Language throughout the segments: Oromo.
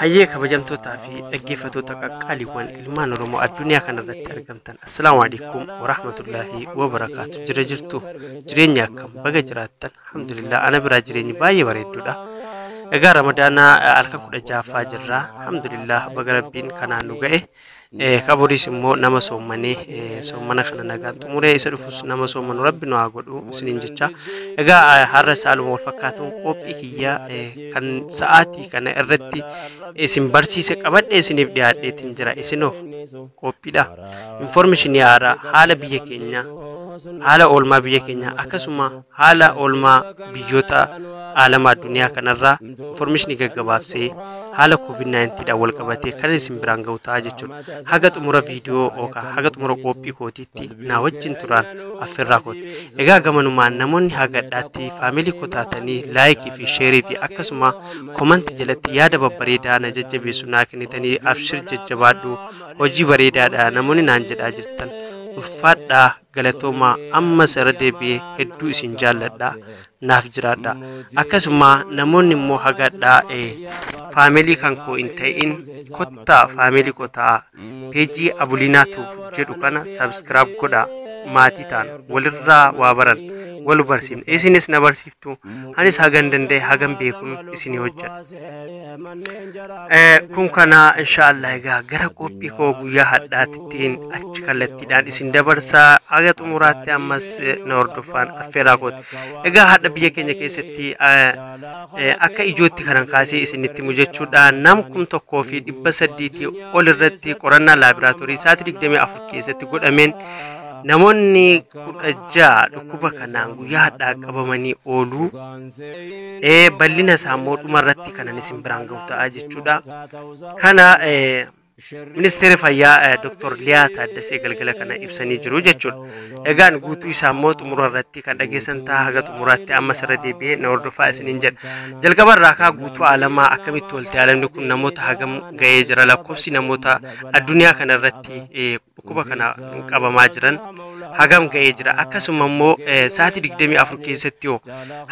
Hayyee, kabajamtootaa fi dhaggeeffattoota qaqqaaliiwwan ilmaan Oromoo addunyaa kanarratti argamtan, assalaamu alaikum warahmatullaahi wabarakaatu. Jira jirtu? Jireenya akkam? Baga jiraattan. Alhamdulillah, ana biraa jireenyi baay'ee bareedduudha. Egaa Ramadaanaa halkan 16ffaa jirra. Alhamdulillah, baga Rabbiin kanaan nu ga'e. Kaboriis immoo nama soommanee soommana kana nagaan xumuree isa dhufus nama soommanu Rabbi nu haa godhu isiniin jecha. Egaa har'a saaluma wal fakkaatuun qophii kiyya kan sa'aatii kana irratti isin barsiise qabadhee isiniif dhiyaadheetiin jira. Isinoo qophiidha. Information haaraa haala biyya keenyaa, haala oolmaa biyya keenyaa, akkasuma haala oolmaa biyyoota alama addunyaa kanarraa information gaggabaabsee haala COVID-19 dhaan wal qabatee kan isin biraan ga'u ta'a jechuudha. Haga xumura viidiyoo yookaan haga xumura qophii kootiitti naa wajjin turaan affeerraa kooti. Egaa gamanumaan namoonni haga dhadhaatti family koo taatanii like fi share fi akkasuma comment jalatti yaada babbareedaa na jajjabeessu naa kennitanii, abshir, jajjabaadhu, hojii bareedaadha namoonni naan jedhaa jirtan, ulfaadhaa, galatoomaa. Ammas irra deebi'ee hedduu isin jaalladha, naaf jiraadha. Akkasuma namoonni immoo hagadhaa family kan koo hin ta'in, kottaa family koo ta'a. Peejii Abuliinaa Tube jedhu kana subscribe godhaa, maatii ta'an, walirraa waa baran, wal barsiifna. Isinis na barsiiftu, anis hagan danda'e, hagan beekuun isinii hojjedha. Kun kana inshaallah. Egaa gara qophii koo guyyaa hadhaatittiin achi kallattiidhaan isin dabarsaa, haga xumuraatti ammas na hordofaan affeeraa kooti. Egaa hadha biyya keenya keessatti akka ijootti kanan kaasee isinitti himu jechuudha, nam 1800 ol irratti qorannaa laaboraatoorii sa'aatii 24 keessatti godhameen namoonni 16 dhukkuba kanaan guyyaa hadhaa qabamanii ooluu, bal'ina isaa immoo dhuma irratti kanan isin biraan ga'u ta'a jechuudha. Kana Ministeerri Fayyaa Dr. Liyaa Taaddasee galgala kana ibsanii jiru jechuudha. Egaan guutuu isaa immoo xumura irratti kan dhageessan ta'a, haga xumuraatti amma irra deebi'ee na hordofaa isiniin jedha. Jalqaba irraa kaa guutuu alamaa akkamitti olte, alamni kun namoota hagam ga'ee jira, lakkoofsi namoota addunyaa kana irratti dhukkuba kana qabamaa jiran hagam ga'ee jira, akkasuma immoo sa'aatii 24 keessatti hoo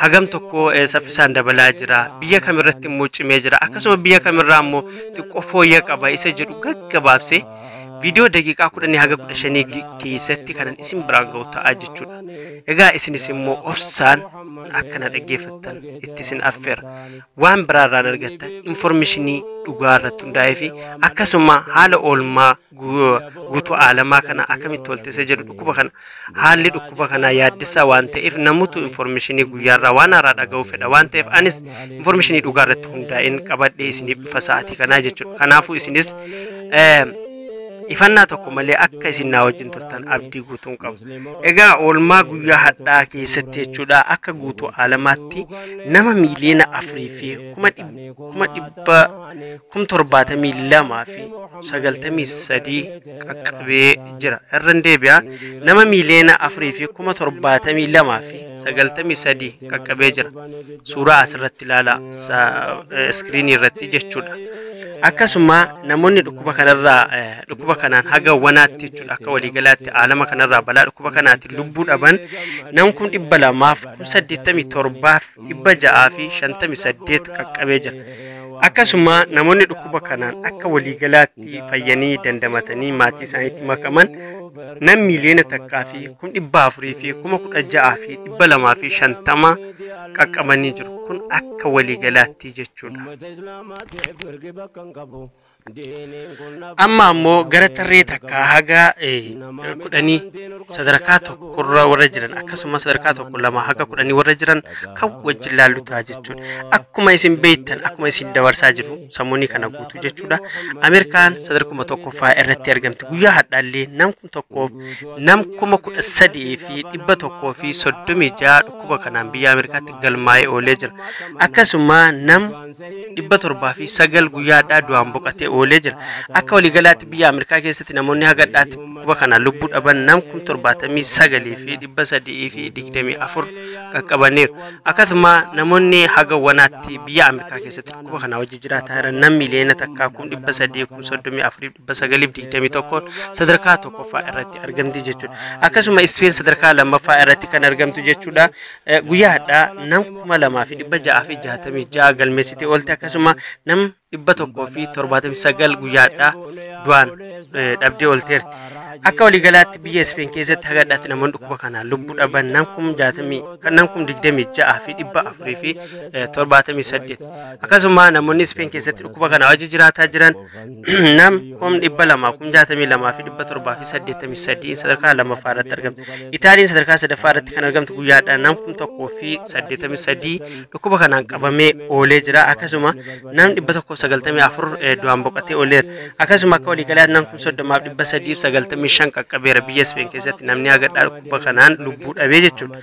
hagam tokko saffisaan dabalaa jira, biyya kamirratti immoo cimee jira, akkasuma biyya kamirraa immoo xiqqoo fooyya qaba isa jedhu gaggabaabsee viidiyoo daqiiqaa 10 haga 15 keessatti kanan isin biraan ga'u ta'a jechuudha. Egaa isinis immoo obsaan akkana dhaggeeffattan itti isin affeera. Waan biraarraan argattan information dhugaa irratti hundaa'ee fi akkasuma haala oolmaa guutuu aalamaa kana akkamitti olte isa jedhu, dhukkuba kana, haalli dhukkuba kanaa yaaddessaa waan ta'eef namoota information guyyaarraa waan haaraa dhaga'uu fedha waan ta'eef, anis information dhugaa irratti hundaa'een qabadhee isiniif dhufa sa'aatii kanaa jechuudha. Kanaafuu isinis ifannaa tokko malee akka isin naa wajjin turtan abdii guutuun qabu. Egaa oolmaa guyyaa hadhaa keessatti jechuudha, akka guutuu alamaatti nama miiliyoona 4 fi kuma dhibba 72,093 qaqqabee jira. Irra deebi'a, nama miiliyoona 4 fi 72,093 qaqqabee jira. Suuraa asirratti ilaala, screen irratti jechuudha. Akkasuma namoonni dhukkuba kanarraa, dhukkuba kanaan haga wanaatti jechuudha, akka waliigalaatti aalama kanarraa balaa dhukkuba kanaatiin lubbuu dhaban nam 287,658 qaqqabee jira. Akkasuma namoonni dhukkuba kanaan akka waliigalaatti fayyanii dandamatanii maatii isaaniitti makaman nam 1,416,250 qaqqabanii jiru. Kun akka waliigalaatti jechuudha. Amma ammoo gara tarree takkaa haga 10 sadarkaa tokkorra warra jiran, akkasuma sadarkaa tokko, lama haga 10 warra jiran kan wajjin laallu ta'a jechuudha. Akkuma isin beektan, akkuma isin dabarsaa jiru sammuunii kana guutuu jechuudha. Ameerikaan sadarkuma tokkoffaa irratti argamti. Guyyaa hadhaallee nam kun tokkoof nam 13,136 dhukkuba kanaan biyya Ameerikaatti galmaa'ee oolee jira. Akkasuma nam 709 guyyaa hadhaa du'aan boqotee oolee jira. Akka waliigalaatti biyya Ameerikaa keessatti namoonni haga hadhaatti dhukkuba kanaan lubbuu dhaban nam 79,324 qaqqabaniiru. Akkasuma namoonni haga wanaatti biyya Ameerikaa keessatti dhukkuba kanaa wajjin jiraataa jiran nam 1,334,921 sadarkaa tokkoffaa irratti argamti jechuudha. Akkasuma Ispeen sadarkaa lammaffaa irratti kan argamtu jechuudha. Guyyaa hadhaa nam 2,000 fi 666 galmeessitee oolte. Akkasuma nam 179 guyyaadhaa du'aan dhabdee oolteerti. Akka waliigalaatti biyya Ispeen keessatti haga har'aatti namoonni dhukkuba kanaan lubbuu dhaban nam 26,478. Akkasuma namoonni Ispeen keessatti dhukkuba kana wajjin jiraataa jiran nam 262,783 sadarkaa lammaffaa irratti argamti. Itaaliin sadarkaa sadaffaa irratti kan argamtu guyyaadhaan nam 1,083 dhukkuba kanaan qabamee oolee jira. Akkasuma nam 194 du'aan boqotee ooleera. Akkasuma akka waliigalaatti nam 30,395 qaqqabeera biyya Ispeen keessatti namni haga har'aa dhukkuba kanaan lubbuu dhabee jechuudha.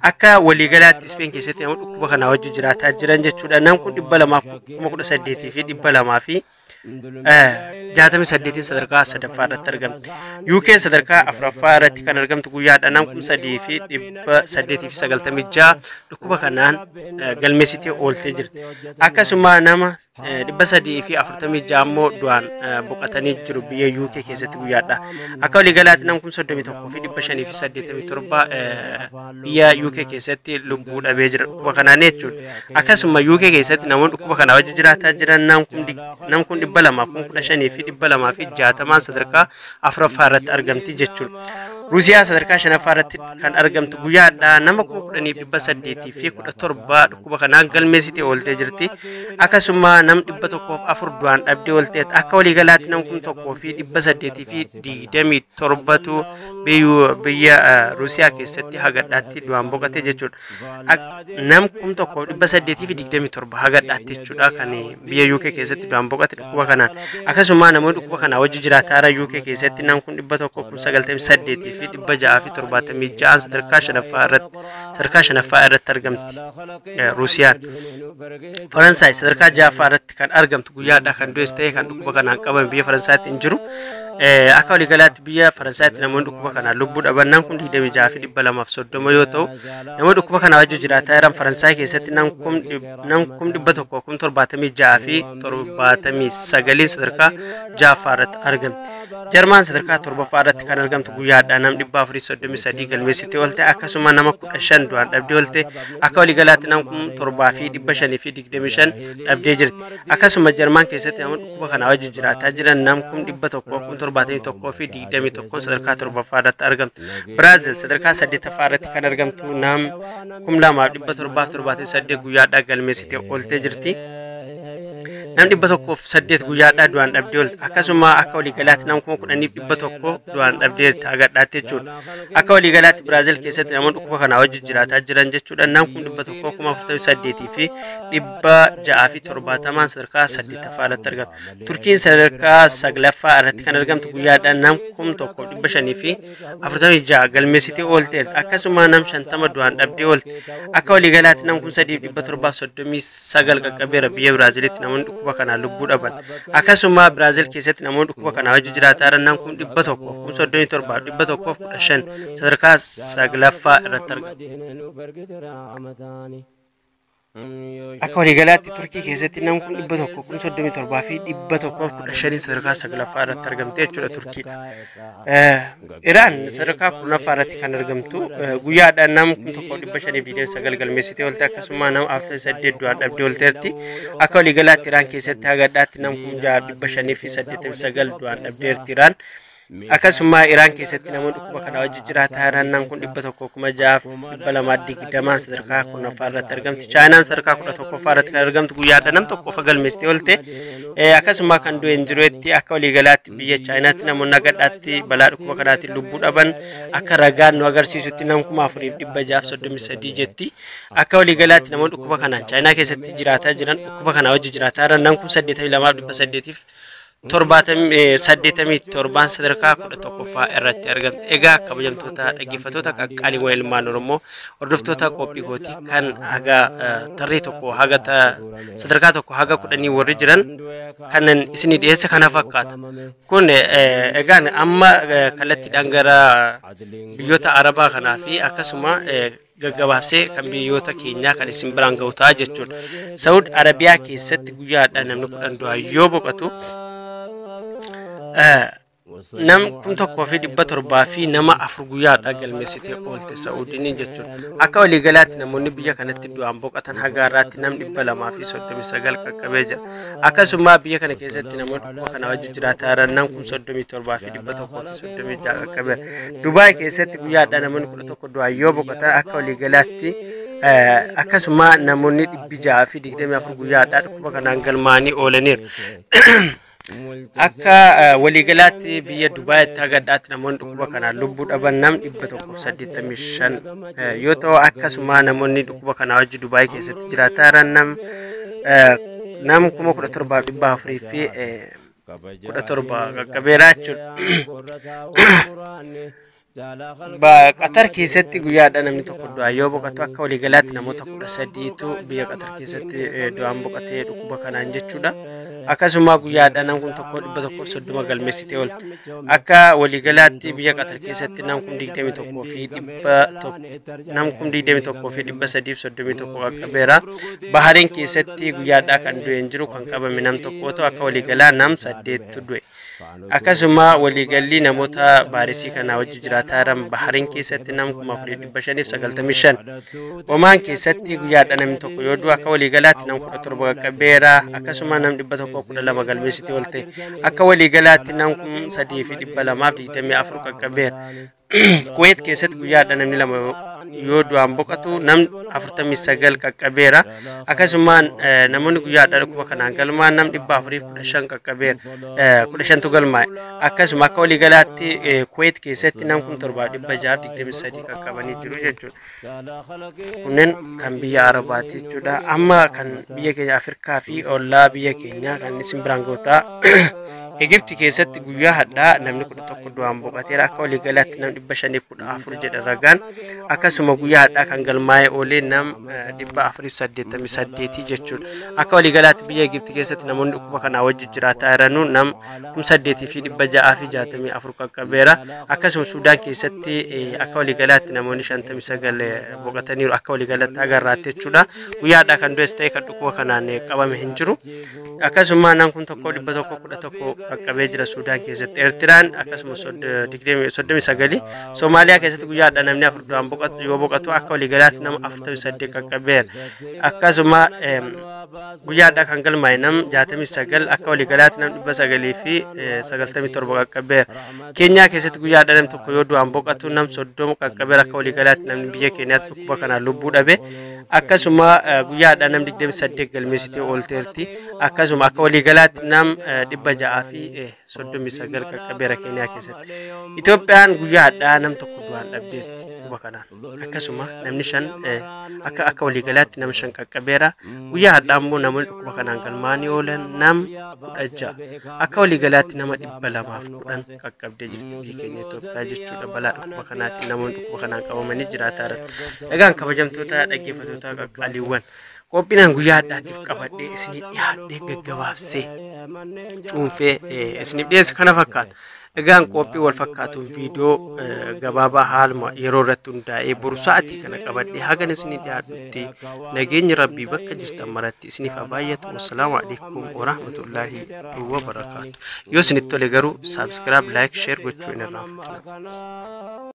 Akka waliigalaatti Ispeen keessatti namoonni dhukkuba kanaa wajjin jiraataa jiran jechuudha. Nam kun 218,268 sadarkaa sadaffaa irratti argamti. UK sadarkaa afuraffaa irratti kan argamtu guyyaadha. Nam 3,896 dhukkuba kanaan galmeessitee ooltee jirti. Akkasuma nama 346 ammoo du'aan boqotanii jiru biyya UK keessatti guyyaadha. Akka waliigalaatti nam 31,587 biyya UK keessatti lubbuu dhabee jira dhukkuba kanaan jechuudha. Akkasuma UK keessatti namoonni dhukkuba kanaa wajjin jiraataa jiran nam kun 215,260 sadarkaa afuraffaa irratti argamti jechuudha. Ruusiyaa sadarkaa shanaffaa irratti kan argamtu guyyaadhaa nama 10,817 dhukkuba kanaan galmeessitee ooltee jirti. Akkasuma nam 104 du'aan dhabdee oolteetti. Akka waliigalaatti nam 1,827tu biyya Ruusiyaa keessatti haga har'aatti du'aan boqote jechuudha. Nam 1,827 haga har'aatti jechuudha kan biyya UK keessatti du'aan boqote dhukkuba kanaan. Akkasuma namoonni dhukkuba kanaa wajji jiraataa UK keessatti nam kun 198,676 sadarkaa shanaffaa irratti argamti Ruusiyaan. Faransaay sadarkaa ja'affaa irratti kan argamtu guyyaadhaa kan du'es ta'e kan dhukkuba kanaan qabame biyya Faransaayatti hin jiru. Akka waliigalaatti biyya Faransaayatti namoonni dhukkuba kanaan lubbuu dhaban nam kun 26,230 yoo ta'u, namoonni dhukkuba kanaa wajjin jiraataa jiran Faransaay keessatti nam kun 176,079 sadarkaa ja'affaa irratti argamti. Jarmaan sadarkaa torbaffaa irratti kan argamtu guyyaadhaa nam 433 galmeessitee oolte. Akkasuma nama 15 du'aan dhabdee oolte. Akka waliigalaatti nam 7,525 dhabdee jirti. Akkasuma Jarmaan keessatti namoonni dhukkuba kanaa wajjin jiraataa jiran nam 171,21 sadarkaa torbaffaa irratti argamtu. Biraazil sadarkaa saddeettaffaa irratti kan argamtu nam 2,778 guyyaadhaa galmeessitee ooltee jirti. Nam 108 guyyaadhaa du'aan dhabdee oolte. Akkasuma akka waliigalaatti nam 10,100 du'aan dhabdee haga har'aatti jechuudha. Akka waliigalaatti Biraazil keessatti namoonni dhukkuba kanaa wajjin jiraataa jiran jechuudha. Nam 148,670 sadarkaa saddeettaffaa irratti argama. Turkiin sadarkaa saglaffaa irratti kan argamtu guyyaadhaan nam 1,546 galmeessitee oolteerti. Akkasuma nam 50 du'aan dhabdee oolte. Akka waliigalaatti nam 3,739 qaqqabeera biyya Biraazilitti namoonni dhukkuba kanaan lubbuu dhaban. Akkasuma Biraazil keessatti namoonni dhukkuba kanaa wajjin jiraataa jiran nam 137,115 sadarkaa saglaffaa irratti argamu. Akka waliigalaatti Turkii keessatti nam kun 137,115 sadarkaa saglaffaa irratti argamte jechuudha Turkiidha. Iraan sadarkaa kurnaffaa irratti kan argamtu guyyaadhaan nam 1,529 galmeessitee oolte. Akkasuma nam 48 du'aan dhabdee oolteerti. Akka waliigalaatti Iraan keessatti haga har'aatti nam 6,589 du'aan dhabdeerti Iraan. Akkasuma Iraan keessatti namoonni dhukkuba kanaa wajjin jiraataa jiran nam kun 106,220 sadarkaa kurnaffaa irratti argamti. Chaayinaan sadarkaa 11ffaa irratti kan argamtu guyyaadha nam tokko qofa galmeessitee oolte. Akkasuma kan du'e hin jirutti. Akka waliigalaatti biyya Chaayinaatti namoonni haga har'aatti balaa dhukkuba kanaatiin lubbuu dhaban akka ragaan nu agarsiisutti nam 4,633 jetti. Akka waliigalaatti namoonni dhukkuba kanaan Chaayinaa keessatti jiraataa jiran dhukkuba kanaa wajjin jiraataa jiran nam kun 82,887 sadarkaa 11ffaa irratti argamte. Egaa kabajamtoota dhaggeeffattoota qaqqaaliiwwan ilmaan Oromoo hordoftoota qophii kootii kan haga tarree tokko haga sadarkaa tokko haga 10 warri jiran kanan isinii dhiyeesse kana fakkaata. Kun egaan amma kallattiidhaan gara biyyoota Arabaa kanaa fi akkasuma gaggabaabsee kan biyyoota keenyaa kan isin biraan ga'u ta'a jechuudha. Saawud Arabiyaa keessatti guyyaadhaan namni 10 du'aa yoo boqotu Nam 1700 fi nama 4 guyyaadhaa galmeessitee oolte Sa'uudiin jechuudha. Akka waliigalaatti namoonni biyya kanatti du'aan boqotan haga har'aatti nam 239 qaqqabee jira. Akkasuma biyya kana keessatti namoonni dhukkuba kana wajjin jiraataa jiran nam 37,136 qaqqabeera. Dubaay keessatti guyyaadhaa namoonni 11 du'aan yoo boqotan akka waliigalaatti akkasuma namoonni 624 guyyaadhaa dhukkuba kanaan galmaa'anii oolaniiru. Akka waliigalaatti biyya Dubaayitti haga har'aatti namoonni dhukkuba kanaan lubbuu dhaban nam 185 yoo ta'u, akkasuma namoonni dhukkuba kanaa wajji Dubaay keessatti jiraataa jiran nam 17,417 qaqqabeera jechuudha. Qatar keessatti guyyaadhaa namni tokko du'aan yoo boqotu akka waliigalaatti namoota 13tu biyya Qatar keessatti du'aan boqotee dhukkuba kanaan jechuudha. Akkasuma guyyaadhaa nam kun tokko 130 galmeessitee oolte. Akka waliigalaatti biyya Qatar keessatti nam kun 21 fi dhibba nam kun 21 fi 331 qaqqabeera. Bahareen keessatti guyyaadhaa kan du'e hin jiru, kan qabame nam tokko ta'u akka waliigalaa nam 8tu du'e. Akkasuma waliigalli namoota vaayiresii kanaa wajji jiraataa jiran Bahareen keessatti nam 4595. Omaan keessatti guyyaadhaa namni tokko yoo du'u akka waliigalaatti nam 17 qaqqabeera. Akkasuma nam 112 galmeessitee oolte. Akka waliigalaatti nam 3224 qaqqabeera. Kuweet keessatti guyyaadhaa namni 2 yoo du'aan boqotu nam 49 qaqqabeera. Akkasuma namoonni guyyaadhaa dhukkuba kanaan galmaa'an nam 415 qaqqabeera. 15tu galmaa'e. Akkasuma akka waliigalaatti Kuweet keessatti nam 7623 qaqqabanii jiru jechuudha. Kunneen kan biyya Arabaati jechuudha. Amma kan biyya keenya Afrikaa fi ollaa biyya keenyaa kan isin biraan ga'utaa. Egipti keessatti guyyaa hadhaa namni 11 du'aan boqoteera. Akka waliigalaatti nam 514 jedha ragaan. Akkasuma guyyaa hadhaa kan galmaa'e oolee nam 488 jechuudha. Akka waliigalaatti biyya Egipti keessatti namoonni dhukkuba kanaa wajji jiraataa jiranuu nam 8664 qaqqabeera. Akkasuma Suudaan keessatti akka waliigalaatti namoonni 59 boqotaniiru akka waliigalaatti agarraatti jechuudha. Guyyaa hadhaa kan du'es ta'e kan dhukkuba kanaan qabame hin jiru. Akkasuma nam kun tokko 111 qaqqabee jira Suudaan keessatti. Eertiraan akkasuma 39. Soomaaliyaa keessatti guyyaadhaa namni 4 du'aan boqotu yoo boqotu akka waliigalaatti nama 48 qaqqabeera. Akkasuma guyyaadhaa kan galmaa'e nam 69 akka waliigalaatti nam 997 qaqqabeera. Keenyaa keessatti guyyaadhaa namni tokko yoo du'aan boqotu nam 30 qaqqabeera. Akka waliigalaatti namni biyya Keeniyaatti dhukkuba kanaan lubbuu dhabe. Akkasuma guyyaadhaa nam 28 galmeessitee oolteerti. Akkasuma akka waliigalaatti nam 639 qaqqabeera Keeniyaa keessatti. Itoophiyaan guyyaadhaa nam tokko du'aan dhabdeerti dhukkuba kanaan. Akkasuma namni 5 akka waliigalaatti nama 5 qaqqabeera. Guyyaa hadhaa immoo namoonni dhukkuba kanaan galmaa'anii oolan nam 16. Akka waliigalaatti nama 210 qaqqabdee jirti biyyi keenya Itoophiyaa jechuudha. Balaa dhukkuba kanaatiin namoonni dhukkuba kanaan qabamanii jiraataa jiran. Egaan kabajamtoota dhaggeeffattoota qaqqaaliiwwan, qophiinaan guyyaa hadhaatiif qabadhee isinii dhiyaadhee gaggabaabsee cuunfee isiniif dhiyeesse kana fakkaata. Egaan qophii wal fakkaatuun viidiyoo gabaabaa haaluma yeroo irratti hundaa'ee boru sa'aatii kana qabadhee hagan isinii dhiyaadhutti nageenyi Rabbii bakka jirtan maratti isiniif haa baay'atu. Wassalaamu alaikum warahmatullaahi wabarakaatu. Yoo isinitti tole garuu subscribe, like, share gochuu hin irraanfatinaa.